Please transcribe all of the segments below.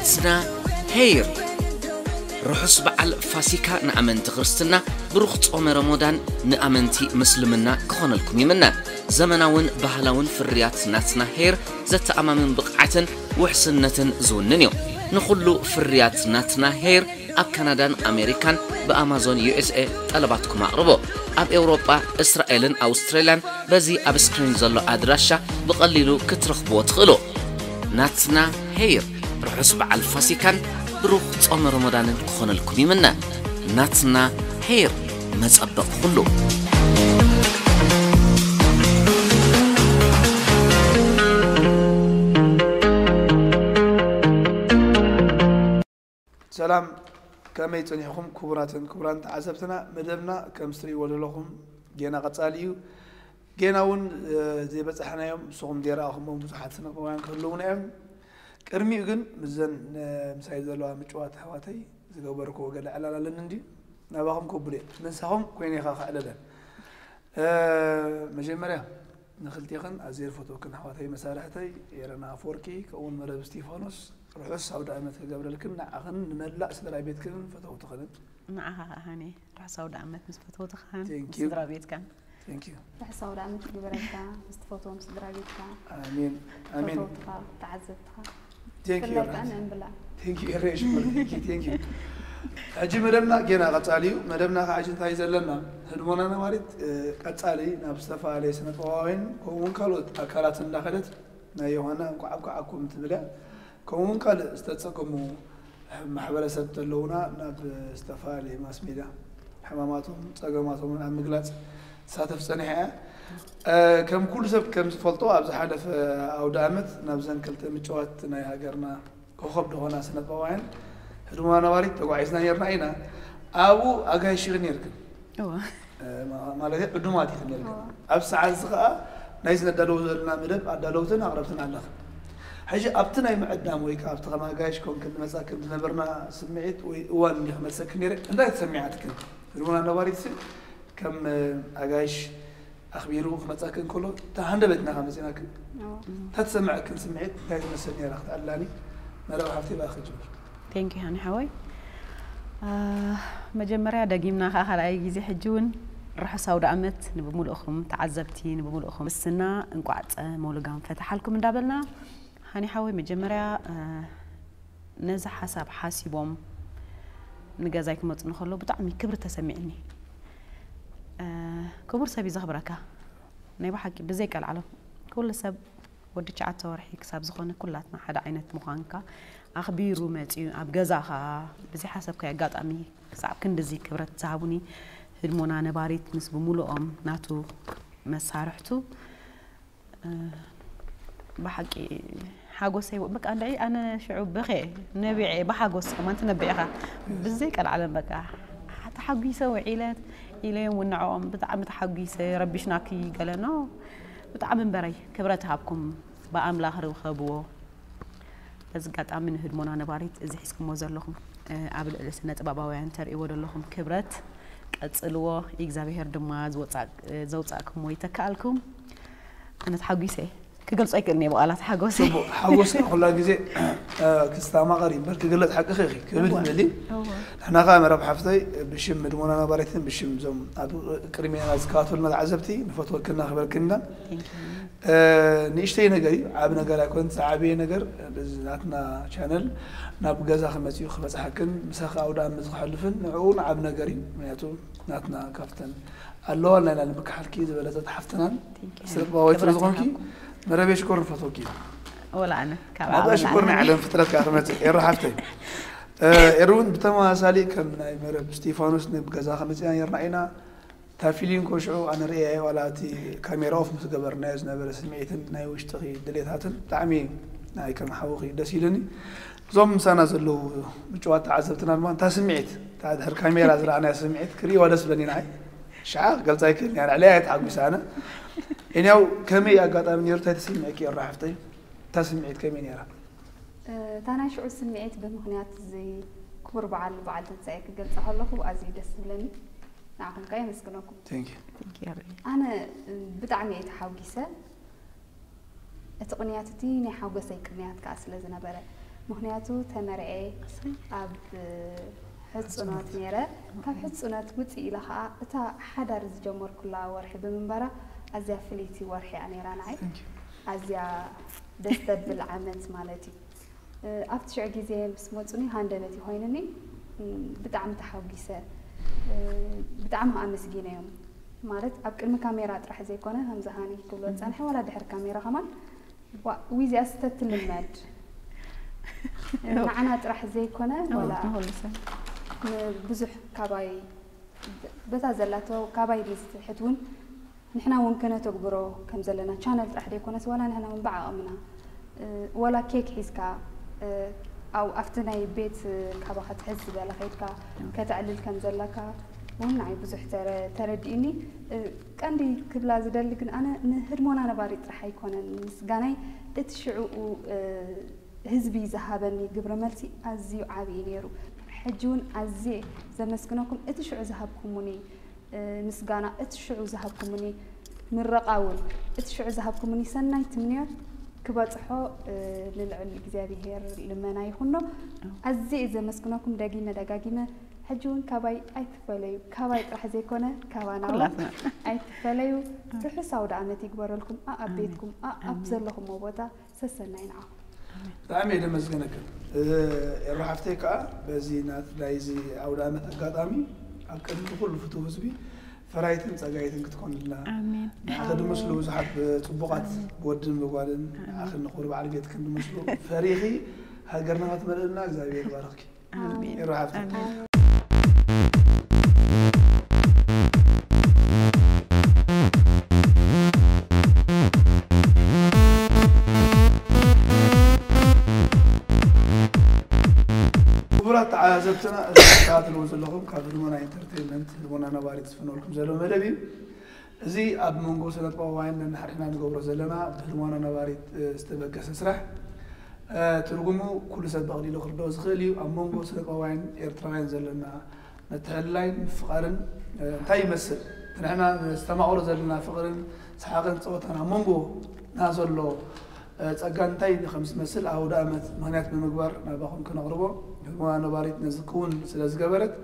ናትና ሄይር። ርሑስ በዓል ፋሲካ ንኣመንቲ ክርስትና፣ ብሩኽ ጾመ ረሞዳን ንኣመንቲ ምስልምና ክኾነልኩም ይምነ። ዘመናውን ባህላውን ፍርያት ናትና ሄይር ዘተኣማምን ብቕዓትን ውሕስነትን ዝውንን እዩ። ንኹሉ ፍርያት ናትና ሄይር ኣብ ካናዳን ኣሜሪካን ብኣማዞን ዩ ኤስ ኤ ጠለባትኩም ኣቕርቦ። ኣብ ኤውሮጳ፣ እስራኤልን ኣውስትራልያን በዚ ኣብ ስክሪን ዘሎ ኣድራሻ ብቐሊሉ ክትረኽብዎ ትኽእሉ። ናትና ሄይር። ርሑስ በዓል ፋሲካን ብሩኽ ጾመ ረመዳንን ክኾነልኩም ይምነ። ናትና ሄይር፣ መጸበቕ ኩሉ። ሰላም፣ ከመይ ጸኒሕኹም ክቡራትን ክቡራን ተዓዘብትና? መደብና ከም እትርእይዎ ዘለኹም ጌና ቀጻሊ እዩ። ጌና እውን፣ እ፣ ዘይበጻሕናዮም ንስኹም ዘይረኣኹሞም ብዙሓት ስነጥበባውያን ክህልዉና እዮም። ቅድሚኡ ግን ምስዘን፣ እ፣ ምሳይ ዘለዋ ምጭዋት ኣሕዋተይ ዝገበርክዎ ገለ ዕላል ኣለኒ እንድዩ። ናባኹም ከብሎ እየ። ምሳኹም ኮይነ ኢኻ ከዕልለን። እ፣ መጀመርያ ንኽልቴኽን ኣዝየ ዝፈትወክን ኣሕዋተይ መሳርሕተይ ኤረና ኣፈወርቂ፣ ከምኡውን መረብ እስቲፋኖስ ርሑስ ኣውደ ኣመት ክገብረልክን ንዓኽን ንመላእ ስድራ ቤትክን ፈተውትኽንን። ንዓኻ ከኣ ሃኒ ርሑስ ኣውደ ኣመት ምስ ፈተውትኻን Thank ምስ you። ስድራ ቤትካን። Thank you። ርሑስ ኣውደ ኣመት ይግበረልካ ምስ ትፈትዎም ስድራ ቤትካ ኣሜን ኣሜን። ፈተውትኻ ተዓዘብትኻ Thank you። ብፍላይ ከኣ ንእምብላል Thank you ኤረይ ሽኮር። Thank you። Thank you። ሕጂ መደብና ጌና ቀጻሊ እዩ። መደብና ከዓ ሕጂ እንታይ እዩ ዘለና? ህድሞና ነባሪት፣ እ፣ ቀጻሊ ናብ ዝተፈላለየ ስነ ጥበባውያን ከምኡ እውን ካልኦት ኣካላት እንዳኸደት ናይ ዮሃና እንኳዕ ኣብቃዓኩም ትብል እያ። ከምኡ እውን ካልእ ዝተጸገሙ ማሕበረሰብ ተለውና ናብ ዝተፈላለየ ማስ ሜድያ ሕማማቶም ጸገማቶምን ኣብ ምግላጽ ትሳተፍ ጸኒሓ እያ። እ፣ ከም ኩሉ ሰብ ከም ዝፈልጦ ኣብ ዝሓለፈ ኣውደ ኣመት ናብዘን ክልተ ምጭዋት ናይ ሃገርና ኮኸብ ዝኾና ስነጥበባውያን ህድሞና ነባሪት ተጓዒዝና ነርና ኢና። ኣብኡ ኣጋይሽ ኢኽን ነርክን። እወ እ፣ ማ-፣ ማለት ዕዱማት ኢኽን ነርክን። ኣብ ሰዓት እዚ ኸዓ ናይዚ ነዳለዎ ዘለና መደብ ኣዳለውትን ኣቕረብትን ኣለኽን። ሕጂ ኣብቲ ናይ ምዕዳም ወይ ከዓ ኣብቲ ከም ኣጋይሽ ኮንክን ንመጻክን ዝነበርና ስምዒት ወይ እዋን እንዲ ክመልሰክን ነይረ፣ እንታይ ተሰሚዓትክን? ህድሞና ነባሪት ሲ ከም፣ እ፣ ኣጋይሽ ኣኽቢሩ ክመጻክን ከሎ እታ ሃንደበት ኢና መጺናክን። እወ። እታ ትሰምዐክን ስምዒት እንታይ ትመስል ነይራ ክትዕላኒ? መረብ ሓፍተይ ብኣኺ ክጅምር። Thank you ሃኒ ሓወይ። አ፣ መጀመርያ ደጊምና ከኣ ካልኣይ ግዜ ሕጂ እውን ርሑስ ኣውደ ኣመት ንብምሉእኹም ተዓዘብቲ፣ ንብምሉእኹም እስና እንቋዕ ጸ መውልጋም ፈታሓልኩም እንዳበልና፣ ሃኒ ሓወይ መጀመርያ፣ አ፣ ነዚ ሓሳብ ሓሲቦም ንገዛይ ክመጹ ንከሎ ብጣዕሚ ክብሪ ተሰሚዕኒ። አ፣ ክቡር ሰብ እዩ ዘኽብረካ። ናይ ብሓቂ ብዘይ ቀልዓለም ኩሉ ሰብ ወዲ ትሽዓተ ወርሒ ክሳብ ዝኾነ ኩላትና ሓደ ዓይነት ምዃንካ ኣኽቢሩ መጺኡ ኣብ ገዛኻ ብዘይሓሰብካዮ ኣጋጣሚ ክሳብ ክንድዚ ክብረት ዝሃቡኒ ህድሞና ነባሪት ምስ ብምሉኦም ናቱ መሳርሕቱ፣ እ፣ ብሓቂ ሓጎሰይ በቃ እንድዒ ኣነ ሽዑ በኽየ ነቢዐ ብሓጎስ ከማን ትነብዕ ኢኻ ብዘይ ቀልዓለም በቃ ተሓጒሰ ውዒለ ኢለዮም እውን ንዕኦም ብጣዕሚ ተሓጒሰ ረቢሽናኪ ገለ ኖ ብጣዕሚ እምበረይ ክብረት ይሃብኩም ብኣምላኽ ርኸብዎ። በዚ ኣጋጣሚ ንህድሞና ነባሪት እዚ ሒዝኩሞ ዘለኹም፣ እ፣ ኣብ ልዕሊ ስነ ጥበባውያን ተርእይዎ ዘለኹም ክብረት ቀጽልዎ፣ እግዚኣብሄር ድማ ዝወጻእ-፣ ዘውጻእኩሞ ይተክኣልኩም። ኣነ ተሓጒሰ ክገልጾ ኣይክእልን እየ ብቓላት ሓጎሰይ። ጽቡቕ፣ ሓጎስካ ኩላ ግዜ፣ እ፣ ክስተማቐር እዩ እምበር ክግለጽ ሓቅኺ ኢኺ ክብል እወ። ይደሊ። እወ። ንሕና ከኣ መረብ ሓፍተይ ብሽም ህድሞና ነባሪትን ብሽም እዞም ኣብ ቅድሜና ዝከታተሉና ተዓዘብቲ ንፈትወክን ነኽብረክን ኢና። Thank you። እ፣ ንእሽተይ ነገር እዩ፣ ዓቢ ነገር ኣይኮነን። ዝዓበየ ነገር እዚ ናትና ቻነል ናብ ገዛኺ መጺኡ ክበጽሓክን ምሳኺ ኣውደ ኣመት ከሕልፍን ንዕኡ እውን ዓቢ ነገር እዩ። ምኽንያቱ ናትና ካብተን ኣለዋ ኢልና ንምክሓልኪ ዝበለጸት ሓፍትናን Thank you። ስነ ጥበባዊት ስለ ክብረት ዝኾንኪ ይሃብኩም። መረበይ ሽኮር ንፈትወኪ ኢና። ወላ ኣነ ካብ ናብኣ ዓወላ ሽኮር ናይ ኣነ። ዓለም ፍጥረት ከኣ ክመጽእ ኤረ ሓፍተይ። እ፣ ኤሩ እውን ብተመሳሳሊ ከም ናይ መረብ እስቲፋኖስ ንገዛኺ መጺና ነርና ኢና። እታ ፊሊም ኮ ሽዑ ኣነ ርእየዮ ዋላ እቲ ካሜራ ኦፍ ምስ ገበርናዮ ዝነበረ ስምዒትን ናይ ውሽጥኺ ድሌታትን ብጣዕሚ ናይ ከም ሓውኺ ደስ ኢሉኒ። እዞም ምሳና ዘለዉ ምጭዋት ተዓዘብትና ድማ እታ ስምዒት እታ ድሕሪ ካሜራ ዝረኣናዮ ስምዒት ክርእይዋ ደስ ብለኒ ንዓይ። ሽዓ ክገልጻ ኣይክእልን እያ ልዕለይ እያ ተሓጒሰ ኣነ። ኤንያው ከመይ ኣጋጣሚ ነይሩ እንታይ ተሰሚዕኪ ኤሩ ሓፍተይ? እታ ስምዒት ከመይ ነይራ? እታ ናይ ሽዑ ስምዒት ብምኽንያት እዚ ክቡር በዓል በዓል ትንሳኤ ክገልጻ ከለኹ ኣዝዩ ደስ ዝብለኒ። ንዓኹም ከኣ የመስግነኩም። Thank you። Thank you። ኣነ ብጣዕሚ እየ ተሓጒሰ። እቲ ቅንያት እቲ ናይ ሓጎሰይ ቅንያት ከኣ ስለ ዝነበረ ምኽንያቱ ተመርዐ ኣብ ሕፁናት ነይረ። ካብ ሕፁናት ውፅእ ኢለ ከዓ እታ ሓዳር ዝጀመርኩላ ወርሒ ብምንባራ ኣዝያ ፍልይቲ ወርሒ እያ ነይራ ንዓይ። ኣዝያ ደስ ተብል ዓመት ማለት እዩ። ኣብቲ ሽዑ ግዜ ምስ መፁኒ ሃንደበት ይኮይንኒ። ብጣዕሚ ተሓጒሰ። ብጣዕሚ ኣመስጊነዮም። ማለት ኣብ ቅድሚ ካሜራ ጥራሕ ዘይኮነ ከምዚ ሃኒ ክብሎ ዝፀንሐ ዋላ ድሕሪ ካሜራ ከማን ዋ- ዊዚኣ ስተትልመድ ንዓና ጥራሕ ዘይኮነ ዋላ ንኹሉ ሰብ። ብዙሕ ካባይ በታ ዘላቶ ካባይ ንዝትሕት እውን ንሕና እውን ከነተግብሮ ከም ዘለና ቻነል ጥራሕ ዘይኮነስ ዋላ ንሕና እውን ብዓቕምና እ፣ ዋላ ኬክ ሒዝካ እ፣ ኣብ ኣብቲ ናይ ቤት እ፣ ካባኻ ትሕዝ ዝበለ ከይድካ ከተዕልል ከም ዘለካ እውን ንዓይ ብዙሕ ተረ- ተረዲእኒ። እ፣ ቀንዲ ክብላ ዝደሊ ግን ኣነ ንህድሞና ነባሪ ጥራሕ ኣይኮነን ምስጋናይ እቲ ሽዕኡ እ፣ ህዝቢ ዝሃበኒ ግብረ መልሲ ኣዝዩ ዓብዪ ነይሩ። ሕጂ እውን ኣዝየ ዘመስግነኩም እቲ ሽዑ ዝሃብኩሙኒ እ፣ ምስጋና እቲ ሽዑ ዝሃብኩሙኒ ምረቓ እውን እቲ ሽዑ ዝሃብኩሙኒ ሰናይ ትምንዮት ክበፅሖ እ፣ ንልዕል እግዚኣብሄር ልመና ይኹኖ። ኣዝየ እየ ዘመስግነኩም ደጊመ ደጋጊመ። ሕጂ እውን ካባይ ኣይትፈለዩ፣ ካባይ ጥራሕ ዘይኮነ ካባና እውን ኩላትና። ኣይትፈለዩ። ርሑስ ኣውደ ዓመት ይግበረልኩም። ኣኣብ ኣሜን። ቤትኩም ኣኣብ ኣሜን። ዘለኹምዎ ቦታ ሰሰናይ ንዓኹም። ብጣዕሚ እየ ደመስግነክን። እ፣ ኤሮ ሓፍተይ ከዓ በዚ ናት- ናይዚ ኣውደ ዓመት ኣጋጣሚ ኣብ ቅድሚ ኩሉ ፍትው ህዝቢ ፈራይትን ጸጋይትን ክትኮንልና ኣሜን። ንዓኺ ድመስሉ ብዙሓት ጽቡቓት ብወድን ብጓልን ንዓኺ ንኽብሪ በዓል ቤትክን ድመስሉ ፈሪኺ ሃገርና ክትመልእልና እግዚኣብሔር ይባርኽኪ። ኣሜን። ኤሮ ሓፍተይ። ኣሜን። ክቡራት ተዓዘብትና፣ እዚ ትከታተልዎ ዘለኹም ካብ ህድሞና ኢንተርቴይንመንት ህድሞና ነባሪት ዝፍነወልኩም ዘሎ መደብ እዩ። እዚ ኣብ መንጎ ስነ ጥበባውያን ነንሓድሕድና ንገብሮ ዘለና ብህድሞና ነባሪት እ፣ ዝተበገሰ ስራሕ እ፣ ትርጉሙ ኩሉ ሰብ ብቐሊሉ ክርድኦ ዝኽእል እዩ። ኣብ መንጎ ስነ ጥበባውያን ኤርትራውያን ዘለና ምትሕልላይን ምፍቓርን እ፣ እንታይ ይመስል? እቲ ንሕና ነስተማቕሮ ዘለና ፍቕርን ሰሓቕን ጸወታን ኣብ መንጎና ዘሎ እ፣ ጸጋ እንታይ ከም ዝመስል ኣውደ ኣመት ምኽንያት ብምግባር ናባኹም ክነቕርቦ ህድሞና ነባሪት ነዚ ክውን ስለ ዝገበረት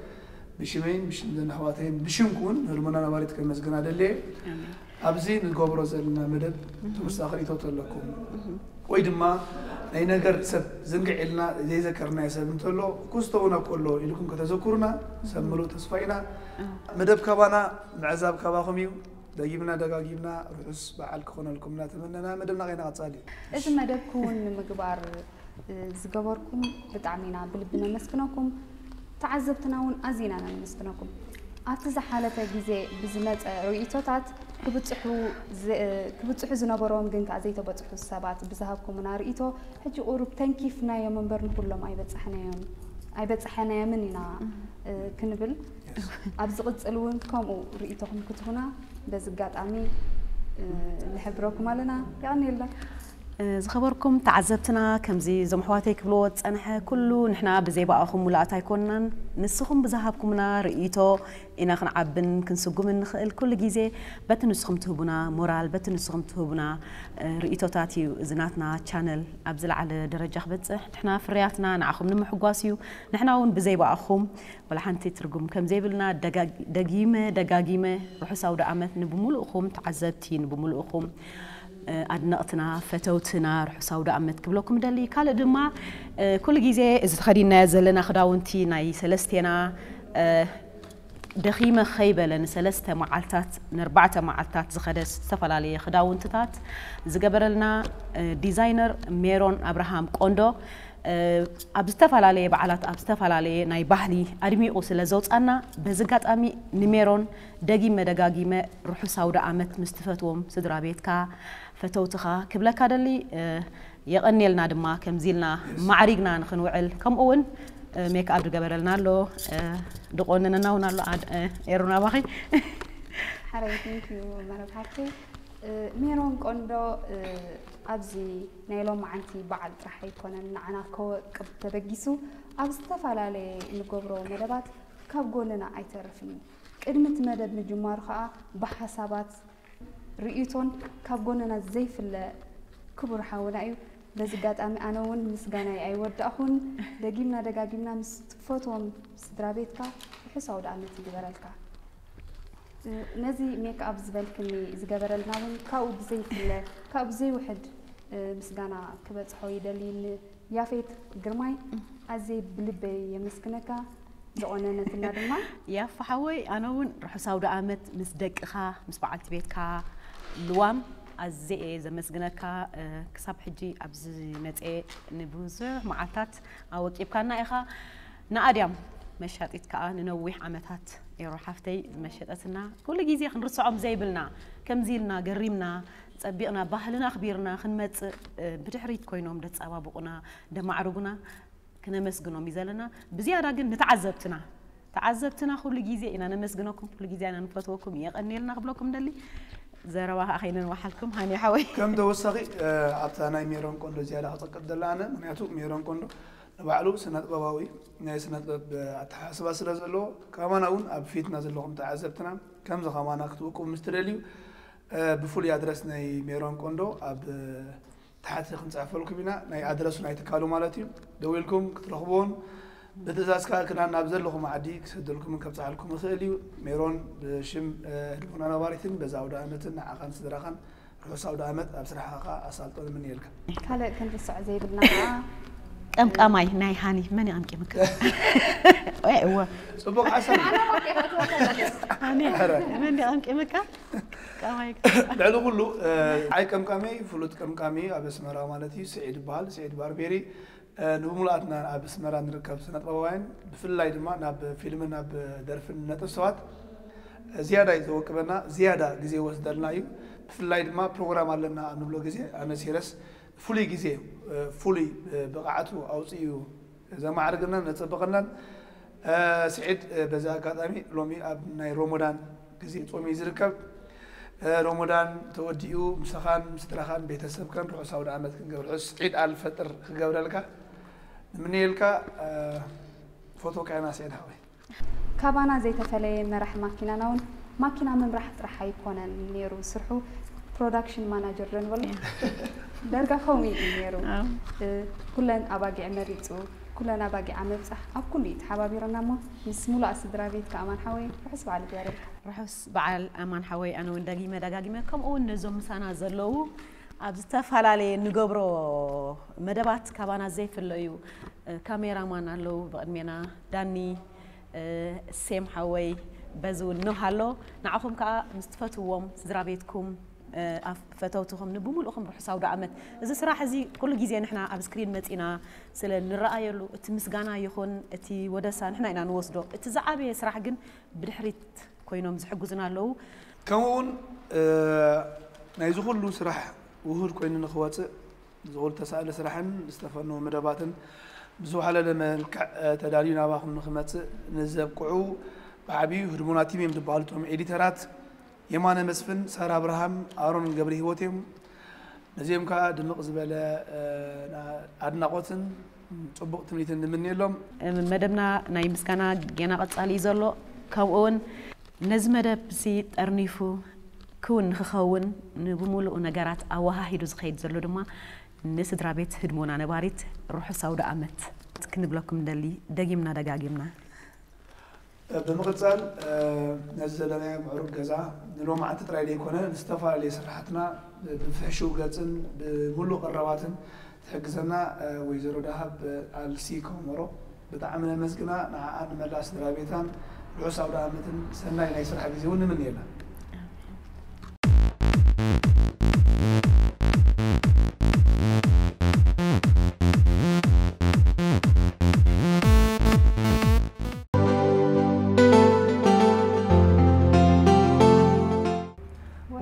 ብሽመይን ብሽም ዘን ኣሕዋተይን ብሽምኩ እውን ህድሞና ነባሪት ከመስግና ደልየ። ኣሜን። ኣብዚ ንገብሮ ዘለና መደብ ተወሳኺ ርእይቶ ተለኩም ወይ ድማ ናይ ነገር ሰብ ዝንግዕ ኢልና ዘይዘከርናዮ ሰብ እንተሎ ክስቶ እውን ኣኮሎ ኢልኩም ከተዘክሩና ሰብ ምሉእ ተስፋ ኢና። መደብ ካባና ምዕዛብ ካባኹም እዩ። ደጊምና ደጋጊምና ርሑስ በዓል ክኾነልኩም እናተመነና መደብና ከይና ቀጻሊ እዩ። እዚ መደብ ክውን ንምግባር እ፣ ዝገበርኩም ብጣዕሚ ኢና ብልቢ ነመስግነኩም። ተዓዘብትና እውን ኣዚና ነመስግነኩም። ኣብቲ ዝሓለፈ ግዜ ብዝመጸ ርእይቶታት ክብጽሑ ዝ- ክብጽሑ ዝነበሮም ግን ከኣ ዘይተበጽሑ ሰባት ብዝሃብኩምና ርእይቶ ሕጂ ቁሩብ ተንኪፍናዮም እምበር ንኩሎም ኣይበጻሕናዮም ኣይበጻሕናዮምን ኢና እ፣ ክንብል ኣብ ዝቕጽል እውን ከምኡ ርእይቶኹም ክትሁና በዚ ኣጋጣሚ እ፣ ንሕብረኩም ኣለና። የቐንየልና። እ፣ ዝኸበርኩም ተዓዘብትና ከምዚ እዞም ኣሕዋተይ ክብልዎ ዝጸንሐ ኩሉ ንሕና ብዘይ ብኣኹም ሙሉኣት ኣይኮንናን። ንስኹም ብዝሃብኩምና ርእይቶ ኢና ክንዓብን ክንስጉምን ንኽእል። ኩሉ ግዜ በቲ ንስኹም ትህቡና ሞራል በቲ ንስኹም ትህቡና እ፣ ርእይቶታት እዩ እዚ ናትና ቻነል ኣብ ዝለዓለ ደረጃ ክበጽሕ። ንሕና ፍርያትና ንዓኹም ንምሕጓስ እዩ። ንሕና እውን ብዘይ ብኣኹም ወላ ሓንቲ ትርጉም ከም ዘይብልና ደጋግ- ደጊመ ደጋጊመ ርሑስ ኣውደ ኣመት ንብሙሉእኹም ተዓዘብቲ ንብሙሉእኹም እ፣ ኣድነቕትና ፈተውትና ርሑስ ኣውደ ኣመት ክብለኩም እደሊ። ካልእ ድማ እ፣ ኩሉ ግዜ እዚ ተኸዲንናዮ ዘለና ክዳውንቲ ናይ ሰለስቴና እ፣ ደኺመ ከይበለ ንሰለስተ መዓልታት ንኣርባዕተ መዓልታት ዝኸደ ዝተፈላለየ ክዳውንትታት ዝገበረልና እ፣ ዲዛይነር ሜሮን ኣብርሃም ቆንዶ እ፣ ኣብ ዝተፈላለየ በዓላት ኣብ ዝተፈላለየ ናይ ባህሊ ኣድሚቑ ስለ ዘውፃና በዚ ኣጋጣሚ ንሜሮን ደጊመ ደጋጊመ ርሑስ ኣውደ ኣመት ምስ ትፈትዎም ስድራ ቤትካ ፈተውትኻ ክብለካ ደሊ እ፣ የቐንየልና ድማ ከምዚ ኢልና ማዕሪግና ንኽንውዕል ከምኡ እውን እ፣ ሜክ ኣፕ ዝገበረልና ኣሎ እ፣ ዝቖነነና እውን ኣሎ ኣድ- እ፣ ኤሩና ባኺ ሓረይ ቴንኪዩ መረብ ሓፍተይ። እ፣ ሜሮን ቆንዶ እ፣ ኣብዚ ናይ ሎማዓንቲ በዓል ጥራሕ ኣይኮነን ንዓና ከወቅብ ተበጊሱ ኣብ ዝተፈላለየ ንገብሮ መደባት ካብ ጎንና ኣይተርፍን እዩ። ቅድሚ እቲ መደብ ምጅማሩ ከዓ ብሓሳባት ርእይቶን ካብ ጎንና ዘይፍለ ክቡር ሓውና እዩ። በዚ ኣጋጣሚ ኣነ እውን ምስጋናይ ኣይወዳእኹን። ደጊምና ደጋጊምና ምስ ትፈትዎም ስድራ ቤትካ ርሑስ ኣውደ ዓመት ይግበረልካ። ነዚ ሜክኣፕ ዝበልክኒ ዝገበረልና እውን ካብኡ ብዘይፍለ፣ ካብኡ ብዘይውሕድ ምስጋና ክበጽሖ ይደሊ። ንያፌት ግርማይ ኣዝየ ብልበይ የመስግነካ። ዝቖነነትና ድማ ያፋ ሓወይ፣ ኣነ እውን ርሑስ ኣውደ ዓመት ምስ ደቅኻ፣ ምስ በዓልቲ ቤትካ ልዋም ኣዝየ እየ ዘመስግነካ። ክሳብ ሕጂ ኣብዚ መጽኤ ንብዙሕ መዓልታት ኣወቂብካና ኢኻ። ንኣድያም መሻጢት ከኣ ንነዊሕ ዓመታት ኤሮ ሓፍተይ ዝመሸጠትና፣ ኩሉ ግዜ ክንርስዖም ዘይብልና፣ ከምዚ ኢልና ገሪምና፣ ጸቢቕና፣ ባህልና ኣኽቢርና ክንመጽእ፣ ብድሕሪት ኮይኖም ደጻባብቑና፣ ደማዕርጉና፣ ክነመስግኖም እዩ ዘለና። ብዝያዳ ግን ንተዓዘብትና፣ ተዓዘብትና ኩሉ ግዜ ኢና ነመስግነኩም፣ ኩሉ ግዜ ኢና ንፈትወኩም። የቐንየልና ክብለኩም ደሊ። ዘረባ ከኣ ከይነንዋሓልኩም፣ ሃኒ ሓወይ። ከም ተወሳኺ፣ እ፣ ኣብታ ናይ ሜሮን ቆንዶ ዝያዳ ክጸቅጥ ደላ ኣነ፣ ምክንያቱ ሜሮን ቆንዶ ንባዕሉ ስነ ጥበባዊ፣ ናይ ስነ ጥበብ ኣተሓሳስባ ስለ ዘለዎ፣ ከማና እውን ኣብ ፊትና ዘለኹም ተዓዘብትና ከምዚ ከማና ክትውቅቡ ምስ ትደልዩ፣ እ፣ ብፍሉይ ኣድረስ ናይ ሜሮን ቆንዶ ኣብ ታሕቲ ክንጽሕፈልኩም ኢና፣ ናይ ኣድረሱ ናይ ትካሉ ማለት እዩ። ደዊልኩም ክትረኽብዎን ብትእዛዝ ከኣ ክዳን ናብ ዘለኹም ዓዲ ክሰደልኩምን ከብጽሓልኩም ይኽእል እዩ። ሜሮን፣ ብሽም፣ እ፣ ህድሞና ነባሪትን በዛ ኣውደ ዓመትን ንዓኻን ስድራኻን ርሑስ ኣውደ ዓመት፣ ኣብ ስራሕኻ ከኣ ኣሳልጦ ንምንየልካ። ካልእ ክንርስዖ ዘይብልና ከኣ ቀምቃማይ ናይ ሃኒ መን ይቐምቂምካ? ወይ እወ። ጽቡቕ ሓሳብ እዩ። ሃኒ፣ ኧረ። መን ይቐምቂምካ? ቀማይ። ልዕሊ ኩሉ፣ እ፣ ዓይ ቀምቃመይ፣ ፍሉጥ ቀምቃሚ ኣብ ኣስመራ ማለት እዩ፣ ስዒድ ይበሃል፣ ስዒድ ባርቤሪ። እ፣ ንብሙሉኣትና ኣብ ኣስመራ ንርከብ ስነጥበባውያን፣ ብፍላይ ድማ ናብ ፊልምን ናብ ደርፍን ንነጥፍ ሰባት፣ እ፣ ዝያዳ እዩ ዘወቅበና፣ ዝያዳ ግዜ ይወስደልና እዩ። ብፍላይ ድማ ፕሮግራም ኣለና ኣብ ንብሎ ግዜ፣ ኣነ ሲረስ ፍሉይ ግዜ፣ እ፣ ፍሉይ፣ እ፣ ብቕዓቱ ኣውጺኡ ዘማዕርገናን ዘጸብቐናን፣ እ፣ ስዒድ፣ እ፣ በዚ ኣጋጣሚ ሎሚ ኣብ ናይ ሮሞዳን ግዜ ጾም እዩ ዝርከብ። እ፣ ሮሞዳን ተወዲኡ ምሳኻን ስድራኻን ቤተሰብካን ርሑስ ኣውደ ዓመት ክንገብር፣ ርሑስ ዒድ ኣልፈጥር ክገብረልካ ንምነየልካ። እ፣ ፎቶካ ኢና ስዒድ ሓወይ። ካባና ዘይተፈለየ መራሕ ማኪናና እውን ማኪና ምምራሕ ጥራሕ ኣይኮነን ነይሩ ስርሑ፣ ፕሮዳክሽን ማናጀር ዶ ንበሎ? ዳርጋ ከምኡ እዩ ነይሩ። ኣዎ። እ፣ ኩለን ኣባጊዕ መሪጹ፣ ኩለን ኣባጊዓ ምብጻሕ ኣብ ኩሉ እዩ ተሓባቢሩና እሞ፣ ምስ ሙሉኣ ስድራ ቤትካ ኣማን ሓወይ ርሑስ በዓል ይግበረልካ። ርሑስ በዓል ኣማን ሓወይ፣ ኣነ እውን ደጊመ ደጋጊመ፣ ከምኡ እውን ነዞም ምሳና ዘለዉ ኣብ ዝተፈላለየ ንገብሮ መደባት ካባና ዘይፍለዩ፣ እ፣ ካሜራማን ኣለዉ ብቕድሜና፣ ዳኒ፣ እ፣ ሴም ሓወይ፣ በዚ እውን ኖህ ኣሎ። ንዓኹም ከኣ ምስ ትፈትውዎም ስድራ ቤትኩም፣ እ፣ ኣፍ-፣ ፈተውትኹም ንብሙሉእኹም ርሑስ ኣውደ ዓመት። እዚ ስራሕ እዚ ኩሉ ግዜ ንሕና ኣብ ስክሪን መጺና ስለ ንረኣየሉ፣ እቲ ምስጋና ይኹን እቲ ወደሳ ንሕና ኢና ንወስዶ። እቲ ዝዓበየ ስራሕ ግን ብድሕሪት ኮይኖም ዝሕግዙና ኣለዉ። ከምኡ እውን፣ እ፣ ናይዚ ኩሉ ስራሕ ውሁድ ኮይኑ ንኽወጽእ፣ ዝኹሉ ተሳእለ ስራሕን ዝተፈነወ መደባትን ብዝወሓለለ መልክዕ፣ እ፣ ተዳልዩ ናባኹም ንኽመጽእ ንዘብቅዑ ብዓብዩ ህድሞና ቲም እዮም ዝበሃሉ። እቶም ኤዲተራት የማነ መስፍን፣ ሳራ ኣብርሃም፣ ኣሮን ገብረ ህይወት እዮም። ነዚኦም ከኣ ድምቕ ዝበለ፣ እ፣ ኣድናቖትን ጽቡቕ ትምኒትን ንምንየሎም። መደብና ናይ ምስጋና ጌና ቀጻሊ እዩ ዘሎ። ከምኡ እውን ነዚ መደብ እዚ ጠርኒፉ ክውን ንኽኸውን ንብሙሉኡ ነገራት ኣወሃሂዱ ዝኸይድ ዘሎ ድማ ንስድራ ቤት ህድሞና ነባሪት ርሑስ ኣውደ ዓመት ክንብለኩም ንደሊ ደጊምና ደጋጊምና። ብምቕጻል፣ እ፣ ነዚ ዘለናዮ ምዕሩግ ገዛ ንሎማዓንቲ ጥራይ ዘይኮነ ንዝተፈላለየ ስራሓትና ብፍሕሽው ገጽን ብምሉእ ቀረባትን ትሕግዘና፣ እ፣ ወይዘሮ ደሃብ ኣልሲ ኮሞሮ ብጣዕሚ ነመስግና። ንዓኣን ንመላእ ስድራ ቤታን ርሑስ ኣውደ ዓመትን ሰናይ ናይ ስራሕ ግዜ እውን ንምንየላ።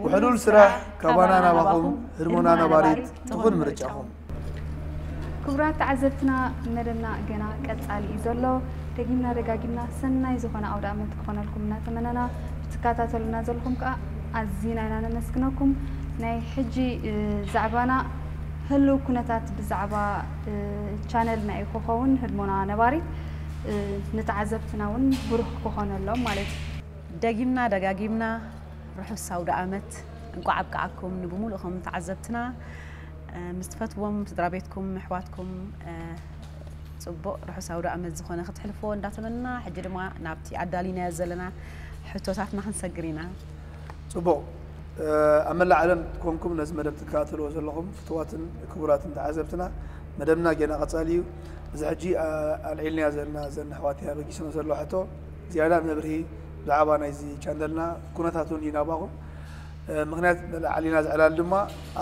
ውሕሉል ስራሕ ካባና ናባኹም፣ ህድሞና ነባሪት ትኹን ምርጫኹም። ክቡራት ተዓዘብትና፣ መደብና ገና ቀጻሊ እዩ ዘሎ። ደጊምና ደጋጊምና ሰናይ ዝኾነ ኣውደ ዓመት ክኾነልኩም እናተመነና፣ ብትከታተሉና ዘለኹም ከኣ ኣዚና ኢና ነመስግነኩም። ናይ ሕጂ፣ እ፣ ዛዕባና ህሉው ኩነታት ብዛዕባ፣ እ፣ ቻነልና እዩ ክኸውን፣ ህድሞና ነባሪት፣ እ፣ ንተዓዘብትና እውን ብሩህ ክኾነሎም ማለት እዩ። ደጊምና ደጋጊምና ርሑስ ኣውደ ዓመት እንቋዕ ኣብቅዓኩም ንብሙሉእኹም ተዓዘብትና። እ፣ ምስ ትፈትዎም ስድራ ቤትኩም፣ ኣሕዋትኩም፣ እ፣ ጽቡቕ ርሑስ ኣውደ ኣመት ዝኾነ ክትሕልፍዎ እንዳተመና፣ ሕጂ ድማ ናብቲ ኣዳሊናዮ ዘለና ሕቶታትና ክንሰግር ኢና። ጽቡቕ። እ፣ ኣብ መላእ ዓለም ኮንኩም ነዚ መደብ ትከታተልዎ ዘለኹም ፍቱዋትን ክቡራትን ተዓዘብትና፣ መደብና ጌና ቀጻሊ እዩ። እዚ ሕጂ፣ እ፣ ኣልዒልናዮ ዘለና፣ ዘን ኣሕዋት ኣበጊስኖ ዘለዋ ሕቶ፣ ዝያዳ መብርሂ ብዛዕባ ናይዚ ቻነልና ኩነታቱን እዩ ናባኹም። እ፣ ምኽንያት ንላዕሊና ዝዕላል ድማ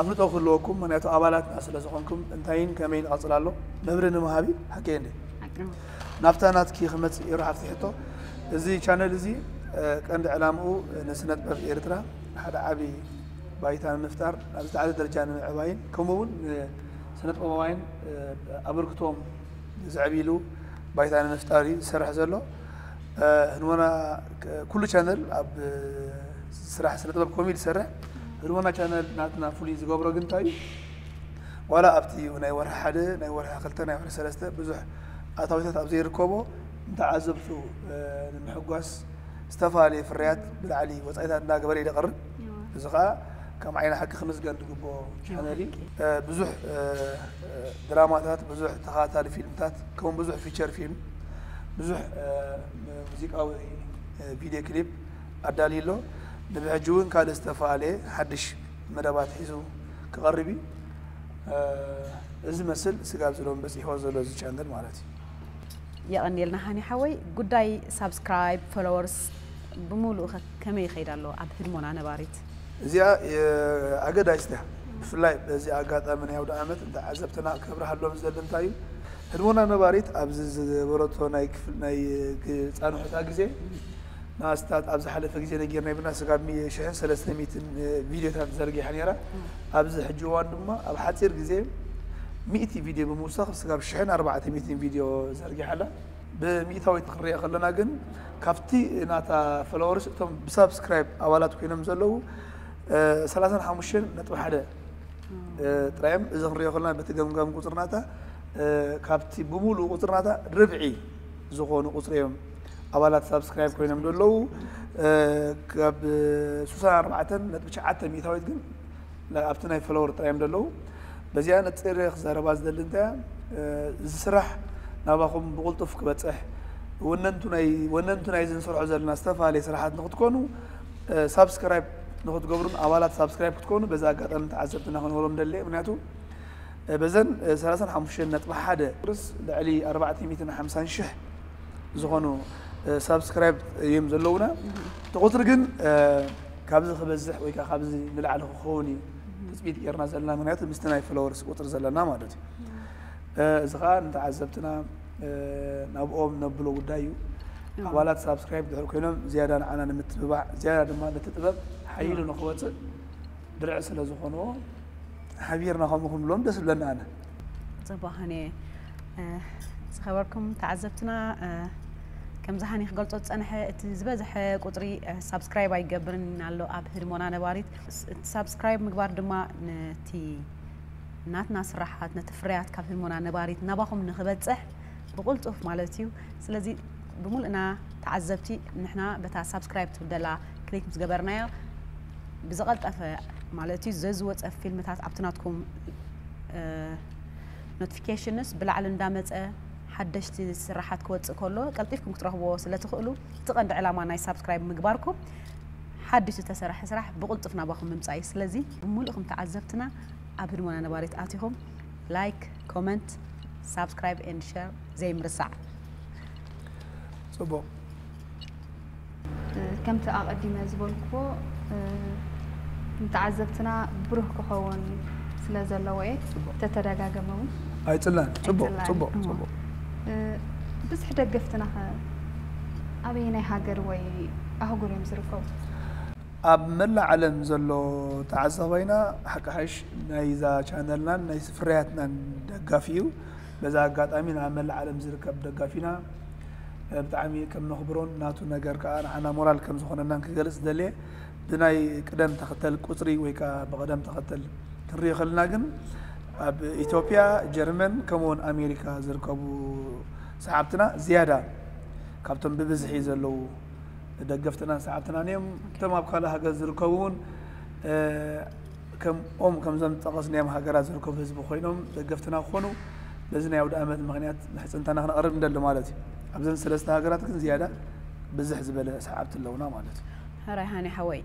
ኣፍልጦ ክህልወኩም፣ ምኽንያቱ ኣባላትና ስለ ዝኾንኩም። እንታይን ከመይን ይቐጽል ኣሎ፣ መብርሂ ንምሃብ እዩ። ሓቂ እንዴ? ሓቂ። ናብታ ናትኪ ክመጽእ እዩ፣ ረሓፍቲ ሕቶ። እዚ ቻነል እዚ፣ እ፣ ቀንዲ ዕላምኡ ንስነ ጥበብ ኤርትራ ሓደ ዓቢ ባይታ ንምፍጣር፣ ናብ ዝተዓዘ ደረጃ ንምዕባይን፣ ከምኡ እውን ንስነ ጥበባውያን፣ እ፣ ኣበርክቶም ዘዕብይሉ ባይታ ንምፍጣር እዩ ዝሰርሕ ዘሎ። እ፣ ህድሞና ክ-፣ ኩሉ ቻነል ኣብ ስራሕ ስነ ጥበብ ኮሜዲ ዝሰርሕ፣ ህድሞና ቻነል ናትና ፍሉይ ዝገብሮ ግን እንታይ እዩ? ዋላ ኣብቲ ናይ ወርሒ ሓደ፣ ናይ ወርሒ ክልተ፣ ናይ ወርሒ ሰለስተ ብዙሕ ኣታዊታት ኣብ ዘይርከቦ፣ ንተዓዘብቱ፣ እ፣ ንምሕጓስ ዝተፈላለየ ፍርያት ብላዕሊ ወጻኢታት እናገበረ እዩ ዝቐርብ። እዋ። እዚ ኸኣ ከም ዓይኒ ሓቂ ክምስገን ዝግብኦ ቻነል እዩ። ሓቂ። እ፣ ብዙሕ፣ እ፣ እ፣ ድራማታት፣ ብዙሕ ተኸታታሊ ፊልምታት፣ ከምኡ ብዙሕ ፊቸር ፊልም፣ ብዙሕ፣ እ፣ ሙዚቃዊ፣ እ፣ ቪድዮ ክሊፕ ኣዳልዩ ኣሎ። ንብሕጂ እውን ካልእ ዝተፈላለየ ሓድሽ መደባት ሒዙ ክቐርብ እዩ። እ፣ እዚ መስል ስጋብ ዝሎም በጺሕዎ ዘሎ እዚ ቻነል ማለት እዩ። የቐንየልና ሃኒ ሓወይ። ጉዳይ ሳብስክራይብ፣ ፎሎወርስ ብምሉኡ ከ ከመይ ይኸይድ ኣሎ ኣብ ህድሞና ነባሪት? እዚኣ፣ እ፣ ኣገዳሲት እያ። ብፍላይ በዚ ኣጋጣሚ ናይ ኣውደ ዓመት ንተዓዘብትና ከብርሃሎም ዝደሊ እንታይ እዩ፣ ህድሞና ነባሪት ኣብዚ ዝነበረቶ ናይ ክፍል፣ ናይ ግ-፣ ጻንሖታ ግዜ፣ ንኣስታት ኣብ ዝሓለፈ ግዜ ነጊርና ይብልና፣ ስጋብ ሚ-፣ ሽሕን ሰለስተ ሚእትን ቪድዮታት ዘርጊሓ ነይራ። ኣብዚ ሕጂ እዋን ድማ ኣብ ሓጺር ግዜ ሚእቲ ቪድዮ ብምውሳኽ ስጋብ ሽሕን ኣርባዕተ ሚእትን ቪድዮ ዘርጊሓ ኣላ። ብሚእታዊት ክንሪኦ ከለና ግን ካብቲ ናታ ፎሎወርስ እቶም ብሳብስክራይብ ኣባላት ኮይኖም ዘለዉ፣ እ፣ ሰላሳን ሓሙሽተን ነጥቢ ሓደ፣ እ፣ ጥራዮም። እዚ ክንሪኦ ከለና በቲ ገምጋም ቁጽሪ ናታ፣ እ፣ ካብቲ ብምሉእ ቁጽሪ ናታ ርብዒ ዝኾኑ ቁጽሪ እዮም ኣባላት ሳብስክራይብ ኮይኖም ዘለዉ። እ፣ ካብ ሱሳን ኣርባዕተን ነጥቢ ትሽዓተ ሚእታዊት ግን ላ-፣ ኣብቲ ናይ ፎሎወር ጥራዮም ዘለዉ። በዚኣ ነጺረ ክዛረባ ዝደሊ እንታይ እያ፣ እ፣ እዚ ስራሕ ናባኹም ብቕልጡፍ ክበጽሕ፣ ወነንቱ ናይ፣ ወነንቱ ናይ እዚ ንሰርሖ ዘለና ዝተፈላለየ ስራሓት ንክትኮኑ፣ እ፣ ሳብስክራይብ ንክትገብሩን ኣባላት ሳብስክራይብ ክትኮኑ በዚ ኣጋጣሚ ተዓዘብትና ክንበሎም ደሊ። ምክንያቱ፣ እ፣ በዘን፣ እ፣ ሰላሳን ሓሙሽተን ነጥቢ ሓደ ርስ ልዕሊ ኣርባዕተ ሚእትን ሓምሳን ሽሕ ዝኾኑ፣ እ፣ ሳብስክራይብ እዮም ዘለዉና። እቲ ቁጽሪ ግን፣ እ፣ ካብዚ ክበዝሕ ወይ ከኣ ካብዚ ንላዕሊ ክኸውን እዩ ትጽቢት ጌርና ዘለና፣ ምክንያቱ ምስቲ ናይ ፎሎወርስ ቁጽሪ ዘለና ማለት እዩ። እ፣ እዚ ኸኣ ንተዓዘብትና፣ እ፣ ናብኦም ነብሎ ጉዳይ እዩ። እዎ። ኣባላት ሳብስክራይብ ድሕሪ ኮይኖም ዝያዳ ንዓና ንምትብባዕ፣ ዝያዳ ድማ ነቲ ጥበብ ሓይሉ እዎ። ንኽወጽእ ድርዒ ስለ ዝኾንዎ፣ ሓቢርና ከምኡ ክንብሎም ደስ ዝብለኒ ኣነ። ጽቡቕ ሃኒ። እ፣ ዝኸበርኩም ተዓዘብትና፣ እ፣ ከምዚ ሃኒ ክገልጾ ዝጸንሐ፣ እቲ ዝበዝሐ ቁጽሪ፣ እ፣ ሳብስክራይብ ኣይገብርን ኣሎ ኣብ ህድሞና ነባሪት። ስ-፣ እቲ ሳብስክራይብ ምግባር ድማ ነቲ ናትና ስራሓት፣ ነቲ ፍርያት ካብ ህድሞና ነባሪት ናባኹም ንኽበጽሕ ብቕልጡፍ ማለት እዩ። ስለዚ ብምሉእና ተዓዘብቲ ንሕና በታ ሳብስክራይብ ትብል ዘላ ክሊክ ምስ ገበርናዮ ብዝቐልጠፈ ማለት እዩ ዘዝወጸ ፊልምታት ኣብቲ ናትኩም፣ እ፣ ኖቲፊኬሽንስ ብላዕሊ እንዳመጸ ሓደሽቲ ስራሓት ክወጽእ ከሎ ቀልጢፍኩም ክትረኽብዎ ስለ ትኽእሉ እቲ ቀንዲ ዕላማ ናይ ሳብስክራይብ ምግባርኩም ሓድሽ ዝተሰርሐ ስራሕ ብቕልጡፍ ናባኹም ምምጻእ እዩ። ስለዚ ብምሉእኹም ተዓዘብትና ኣብ ህድሞና ነባሪት ኣቲኹም ላይክ፣ ኮመንት፣ ሳብስክራይብ ኤንድ ሸር ዘይምርሳዕ። ጽቡቕ። እ፣ ከምቲ ኣቐዲመ ዝበልክዎ፣ እ፣ ንተዓዘብትና ብሩህ ክኸውን ስለ ዘለዎ እየ። ጽቡቕ። ተተደጋገመ እውን ኣይጽላን። ጽቡቕ፣ ኣይጽላን። ጽቡቕ፣ እዎ። ጽቡቕ። እ፣ ብዙሕ ደገፍትና ኸ ኣበየናይ ሃገር ወይ ኣህጉር እዮም ዝርከቡ? ኣብ መላእ ዓለም ዘሎ ተዓዛባይና ሓቂ ሓሽ ናይዛ ቻነልናን ናይ ፍርያትናን ደጋፊ እዩ። በዛ ኣጋጣሚ ናብ መላእ ዓለም ዝርከብ ደጋፊና፣ እ፣ ብጣዕሚ ከም ነኽብሮን ናቱ ነገር ከኣ ንዓና ሞራል ከም ዝኾነናን ክገልጽ ዝደልየ። ብናይ ቅደም ተኸተል ቁጽሪ ወይ ከኣ ብቕደም ተኸተል ክንሪኦ ከለና ግን ኣብ ኢትዮጵያ፣ ጀርመን ከምኡውን ኣሜሪካ ዝርከቡ ሰዓብትና ዝያዳ ካብቶም ብብዝሒ ዘለዉ ደገፍትናን ሰዓብትናን እዮም። እቶም ኣብ ካልእ ሃገር ዝርከቡ እውን፣ እ፣ ከምኦም ከምዞም ዝጠቐስናዮም ሃገራት ዝርከቡ ህዝቢ ኮይኖም ደገፍትና ክኾኑ በዚ ናይ ኣውደ ኣመት ምኽንያት ምሕጽንታና ክነቕርብ እንደሊ ማለት እዩ። ኣብዘን ሰለስተ ሃገራት ግን ዝያዳ ብዝሕ ዝበለ ሰዓብቲ ኣለውና ማለት እዩ። ሕራይ ሃኒ ሓወይ፣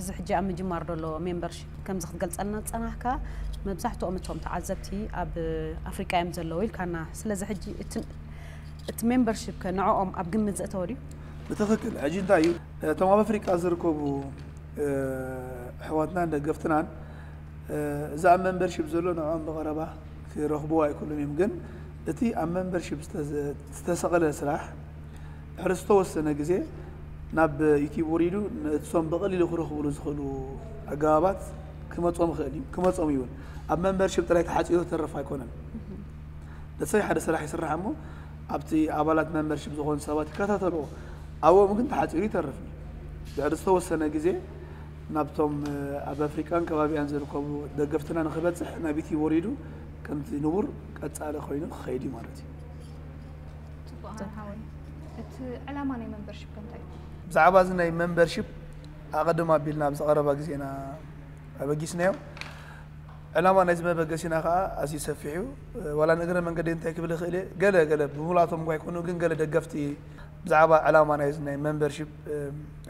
እዚ ሕጂ ኣብ ምጅማር ዘሎ ሜምበርሺፕ ከምዚ ክትገልጸልና ዝጸናሕካ፣ መብዛሕትኦም እቶም ተዓዘብቲ ኣብ ኣፍሪቃ እዮም ዘለዉ ኢልካና። ስለዚ ሕጂ እቲ እቲ ሜምበርሺፕ ከ ንዕኦም ኣብ ግምት ዘእተወ ድዩ? ብትኽክል። ሕጂ እንታይ እዩ፣ እቶም ኣብ ኣፍሪቃ ዝርከቡ ኣሕዋትናን ደገፍትናን፣ እዚ ኣብ ሜምበርሺፕ ዘሎ ንዕኦም ብቐረባ ክረኽብዎ ኣይክእሉን እዮም። ግን እቲ ኣብ ሜምበርሺፕ ዝተሰቐለ ስራሕ ድሕሪ ዝተወሰነ ግዜ ናብ ዩቲዩብ ወሪዱ ነቶም ብቐሊሉ ክረኽብሉ ዝኽእሉ ኣገባባት ክመጾም ይኽእል እዩ፣ ክመጾም ይውን። ኣብ ሜምበርሺፕ ጥራይ ተሓጺሩ ተረፍ ኣይኮነን። ነሰይ ሓደ ስራሕ ይስራሕ እሞ ኣብቲ ኣባላት ሜምበርሺፕ ዝኾኑ ሰባት ይከታተልዎ። ኣብኦም ግን ተሓጺሩ ይተርፍ። ድሕሪ ዝተወሰነ ግዜ ናብቶም ኣብ ኣፍሪቃን ከባቢኣን ዝርከቡ ደገፍትና ንክበጽሕ ናብ ዩቲዩብ ወሪዱ ከምቲ ንቡር ቀጻሊ ኮይኑ ክኸይድ እዩ ማለት እዩ። ጽቡቕ ሓወይ። እቲ ዕላማ ናይ ሜምበርሺፕ ከ እንታይ እዩ? ብዛዕባ እዚ ናይ ሜምበርሺፕ ኣቐድም ኣቢልና ኣብዚ ቀረባ ግዜና ኣበጊስናዮ። ዕላማ ናይዚ መበገሲና ከዓ ኣዝዩ ሰፊሕ እዩ። ዋላ ንእግረ መንገዲ እንታይ ክብል ይኽእል እየ፣ ገለ ገለ ብሙላቶም እኳ ኣይኮኑ፣ ግን ገለ ደገፍቲ ብዛዕባ ዕላማ ናይዚ ናይ ሜምበርሺፕ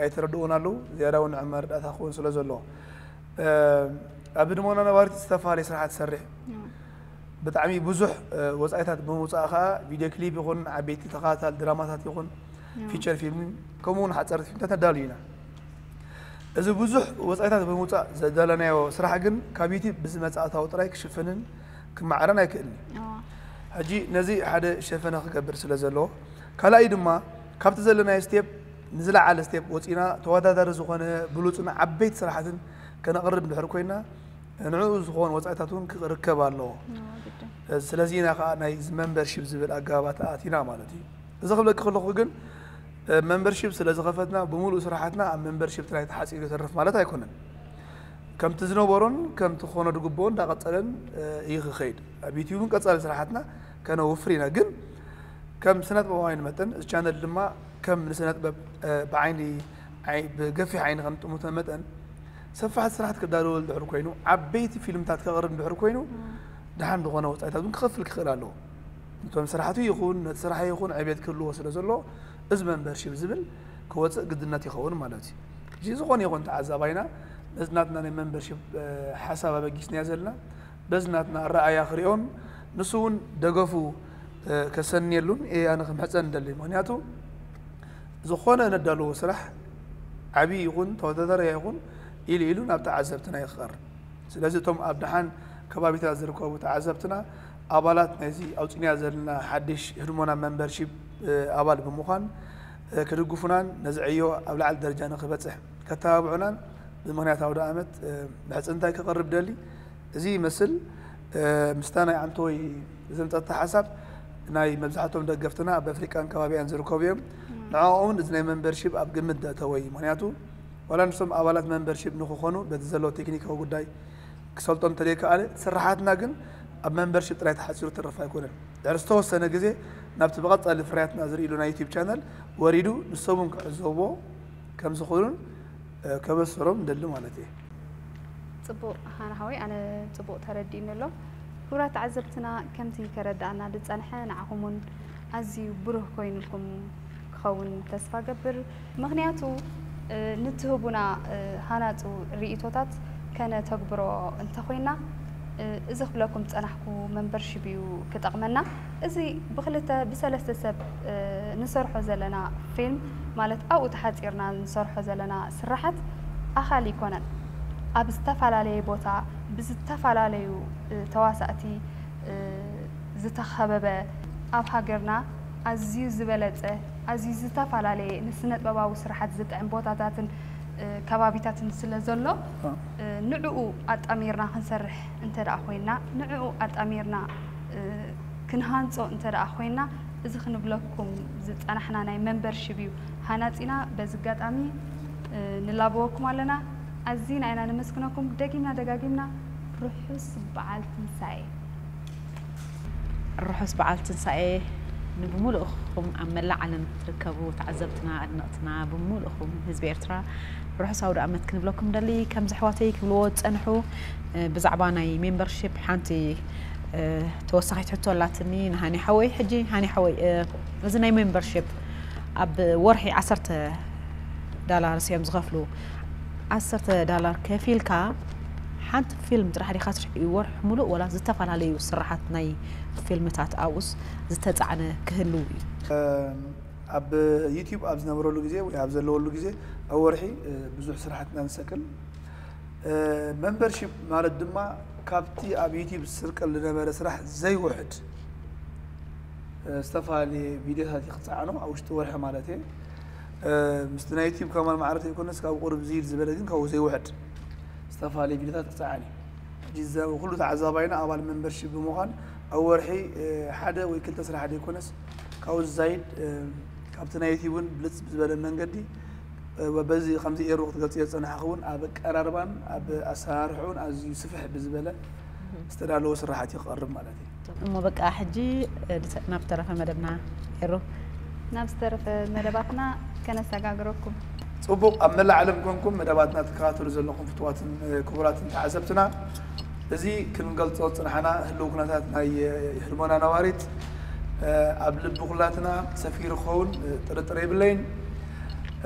ኣይተረድኡን ኣለዉ። ዝያዳ እውን ንዕማ መረዳእታ ክኸውን ስለ ዘለዎ ኣብ ህድሞና ነባሪት ዝተፈላለየ ስራሓት ትሰርሕ። ብጣዕሚ ብዙሕ ወፃኢታት ብምውፃእ ከዓ ቪድዮ ክሊፕ ይኹን ዓበይቲ ተኸታታሊ ድራማታት ይኹን ፊቸር ፊልም ከምኡ እውን ሓፀርቲ ፊልምታት ነዳሉ ኢና። እዚ ብዙሕ ወፃኢታት ብምውፃእ ዘዳለናዮ ስራሕ ግን ካብ ዩቲዩብ ብዝመፅእ ኣታዊ ጥራይ ክሽፍንን ክመዓረን ኣይክእልን እዩ። ሕጂ ነዚ ሓደ ሸፈነ ክገብር ስለ ዘለዎ፣ ካልኣይ ድማ ካብቲ ዘለናዮ ስቴፕ ንዝለዓለ ስቴፕ ወፂና ተወዳዳሪ ዝኾነ ብሉፅን ዓበይቲ ስራሓትን ከነቕርብ እንድሕር ኮይና ንዕኡ ዝኾን ወፃኢታት እውን ክርከብ ኣለዎ። ስለዚ ኢና ከዓ ናይ ሜምበርሺፕ ዝብል ኣገባባት ኣቲና ማለት እዩ። እዚ ክብለኪ ከለኹ ግን ሜምበርሺፕ ስለ ዝኸፈትና ብምሉእ ስራሓትና ኣብ ሜምበርሺፕ ጥራይ ተሓፂሩ ይተርፍ ማለት ኣይኮነን። ከምቲ ዝነበሮን ከምቲ ክኾኖ ዝግብኦ እንዳቐፀለን እዩ ክኸይድ። ኣብ ዩቲዩብን ቀፃሊ ስራሓትና ከነውፍር ኢና። ግን ከም ስነጥበባውያን መጠን እዚ ቻነል ድማ ከም ንስነጥበብ ብዓይኒ ብገፊሕ ዓይኒ ከም ጥሙተ መጠን ሰፋሕቲ ስራሕቲ ክዳለወሉ ድሕር ኮይኑ ዓበይቲ ፊልምታት ከቕርብ ድሕር ኮይኑ ደሓን ዝኾነ ወፃኢታት እውን ክኸፍል ክኽእል ኣለዎ። ነቶም ስራሕቱ ይኹን ነቲ ስራሕ ይኹን ዕቤት ክህልዎ ስለ ዘለዎ እዚ ሜምበርሺፕ ዝብል ክወፅእ ግድነት ይኸውን ማለት እዩ። እዚ ዝኾነ ይኹን ተዓዛባይና ነዚ ናትና ናይ ሜምበርሺፕ ሓሳብ ኣበጊስናዮ ዘለና በዚ ናትና ኣረኣያ ክሪኦን ንሱ እውን ደገፉ ከሰንየሉን እየ ኣነ ክምሕፀን እንደሊ። ምክንያቱ ዝኾነ ነዳለዎ ስራሕ ዓብዪ ይኹን ተወዳዳሪ ይኹን ኢሉ ኢሉ ናብ ተዓዘብትና እዩ ክቐርብ። ስለዚ እቶም ኣብ ደሓን ከባቢታት ዝርከቡ ተዓዘብትና ኣባላት ናይዚ ኣውፂንያ ዘለና ሓድሽ ህድሞና ሜምበርሺፕ ኣባል ብምዃን ክድግፉናን ነዚ ዕዮ ኣብ ላዕሊ ደረጃ ንክበፅሕ ከተባብዑናን ብምክንያት ኣውደ ኣመት ምሕፅንታይ ክቐርብ ደሊ። እዚ ይመስል ምስታ ናይ ዓንተወይ ዘምፀታ ሓሳብ ናይ መብዛሕትኦም ደገፍትና ኣብ ኣፍሪቃን ከባቢኣን ዝርከቡ እዮም። ንዕኦምን እዚ ናይ ሜምበርሺፕ ኣብ ግምት ዘእተወ እዩ። ምክንያቱ ዋላ ንሶም ኣባላት ሜምበርሺፕ ንክኾኑ በቲ ዘሎ ቴክኒካዊ ጉዳይ ክሰልጦም እንተደይከኣለ ስራሓትና ግን ኣብ ሜምበርሺፕ ጥራይ ተሓፂሩ ተረፍ ኣይኮነን። ድሕሪ ዝተወሰነ ግዜ ናብቲ ብቐፃሊ ፍርያትና ዝርእሉ ናይ ዩቲዩብ ቻነል ወሪዱ ንሶም እውን ክዕዘብዎ ከም ዝኽእሉን ከበስሮም እንደሊ ማለት እየ። ጽቡቕ ሃና ሓወይ ኣነ ጽቡቕ ተረዲእኒ ኣሎ። ክቡራት ተዓዘብትና ከምቲ ከረዳእና ዝጸንሐ ንዓኹም እውን ኣዝዩ ብሩህ ኮይኑልኩም ክኸውን ተስፋ ገብር። ምኽንያቱ ንትህቡና ሃናጹ ርእይቶታት ከነተግብሮ እንተኾይና እዚ ክብለኩም ዝጸናሕኩ መንበርሺፕ እዩ ክጠቕመና። እዚ ብኽልተ ብሰለስተ ሰብ ንሰርሖ ዘለና ፊልም ማለት ኣብኡ ተሓጺርና ንሰርሖ ዘለና ስራሓት ኣኻሊ ኣይኮነን። ኣብ ዝተፈላለየ ቦታ ብዝተፈላለዩ ተዋሳእቲ ዝተኸበበ ኣብ ሃገርና ኣዝዩ ዝበለጸ ኣዝዩ ዝተፈላለየ ንስነጥበባዊ ስራሓት ዝጥዕም ቦታታትን ከባቢታትን ስለ ዘሎ ንዕኡ ኣጣሚርና ክንሰርሕ እንተ ደኣ ኮይንና ንዕኡ ኣጣሚርና ክንሃንጾ እንተ ደኣ ኮይንና እዚ ክንብለኩም ዝጸናሕና ናይ መንበርሺፕ እዩ ሃናጺና በዚ ኣጋጣሚ ንላበወኩም ኣለና ኣዚና ኢና ነመስግነኩም ደጊምና ደጋጊምና ርሑስ በዓል ትንሳኤ። ርሑስ በዓል ትንሳኤ ንብሙሉእኹም ኣብ መላእ ዓለም ትርከቡ ተዓዘብትና ኣድነቕትና ብሙሉእኹም ህዝቢ ኤርትራ ርሑስ ኣውደ ኣመት ክንብለኩም ደሊ። ከምዚ ኣሕዋተይ ክብልዎ ዝጸንሑ፣ እ፣ ብዛዕባ ናይ ሜምበርሺፕ ሓንቲ፣ እ፣ ተወሳኺት ሕቶ ኣላትኒ ንሃኒ ሓወይ። ሕጂ ሃኒ ሓወይ፣ እ፣ እዚ ናይ ሜምበርሺፕ ኣብ ወርሒ ዓሰርተ ዳላርስ እዮም ዝኸፍሉ። ዓሰርተ ዳላር ከፊልካ ሓንቲ ፊልም ጥራሕ ዲኻ ትርሕ ወርሒ ሙሉእ፣ ወላ ዝተፈላለዩ ስራሓት ናይ ፊልምታት ኣብኡስ ዝተጻዕነ ክህልው እዩ? ኣብ ዩቲዩብ ኣብ ዝነበረሉ ግዜ ወይ ኣብ ዘለወሉ ግዜ ኣብ ወርሒ፣ እ፣ ብዙሕ ስራሓት ኢና ንሰቅል። እ፣ ሜምበርሺፕ ማለት ድማ ካብቲ ኣብ ዩቲዩብ ዝስርቀል ዝነበረ ስራሕ ዘይውሕድ፣ እ፣ ዝተፈላለየ ቪድዮታት እዩ ክጸዓኖ ኣብ ውሽጢ ወርሒ ማለት እየ። እ፣ ምስቲ ናይ ዩቲዩብ ከማን ማዕረ ዘይኮነስ ካብ ቁሩብ ዝይድ ዝበለ ግን ካብኡ ዘይውሕድ ዝተፈላለየ ቪድዮታት ክጸዓን እዩ። ሕጂ ዘ-፣ ኩሉ ተዓዛባይና ኣባል ሜምበርሺፕ ብምዃን ኣብ ወርሒ፣ እ፣ ሓደ ወይ ክልተ ስራሕ ዘይኮነስ ካብኡ ዝዛይድ፣ እ፣ ካብቲ ናይ ዩቲዩብ እውን ብልጽ ብዝበለ መንገዲ፣ እ፣ በዚ ከምዚ ኤሩ ክትገልጽዮ ዝጸናሕኺ እውን ኣብ ኣቀራርባን ኣብ ኣሰራርሕኡን ኣዝዩ ስፍሕ ብዝበለ ዝተዳለወ ስራሓት እዩ ክቐርብ ማለት እዩ። እሞ በቃ ሕጂ፣ እ፣ ድተ-፣ ናብ ተረፈ መደብና ኤሩ። ናብ ዝተረፈ መደባትና ከነሰጋግረኩም። ጽቡቕ፣ ኣብ መላእ ዓለም ኮንኩም መደባትና ትከታተሉ ዘለኹም ፍቱዋትን፣ እ፣ ክቡራትን ተዓዘብትና፣ እዚ ክንገልጾ ዝጸናሕና ህልው ኩነታት ናይ፣ እ፣ ህድሞና ነባሪት፣ እ፣ ኣብ ልቢ ኩላትና ሰፊሩ ክኸውን፣ እ፣ ጥርጥር የብለይን።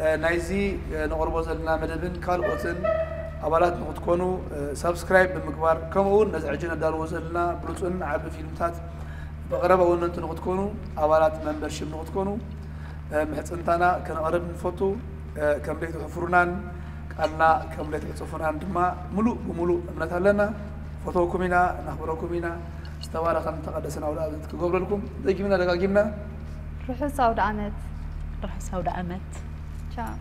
እ፣ ናይዚ፣ እ፣ ነቕርቦ ዘለና መደብን ካልኦትን ኣባላት ንክትኮኑ፣ እ፣ ሳብስክራይብ ብምግባር፣ ከምኡ እውን ነዚ ሕጂ ነዳልዎ ዘለና ብሉጽን ዓቢ ፊልምታት ብቐረባ ወነንቲ ንክትኮኑ፣ ኣባላት ሜምበርሺፕ ንክትኮኑ፣ እ፣ ምሕጽንታና ከነቕርብ ንፈቱ። እ፣ ከም ዘይትሕፍሩናን ቃልና ከም ዘይትዕጽፉናን ድማ ምሉእ ብምሉእ እምነት ኣለና። ፈተውኩም ኢና፣ ነኽብረኩም ኢና። ዝተባረኸን ዝተቐደሰን ኣውደ ኣመት ክገብረልኩም ደጊምና ደጋጊምና ርሑስ ኣውደ ኣመት። ርሑስ ኣውደ ኣመት። ቻው።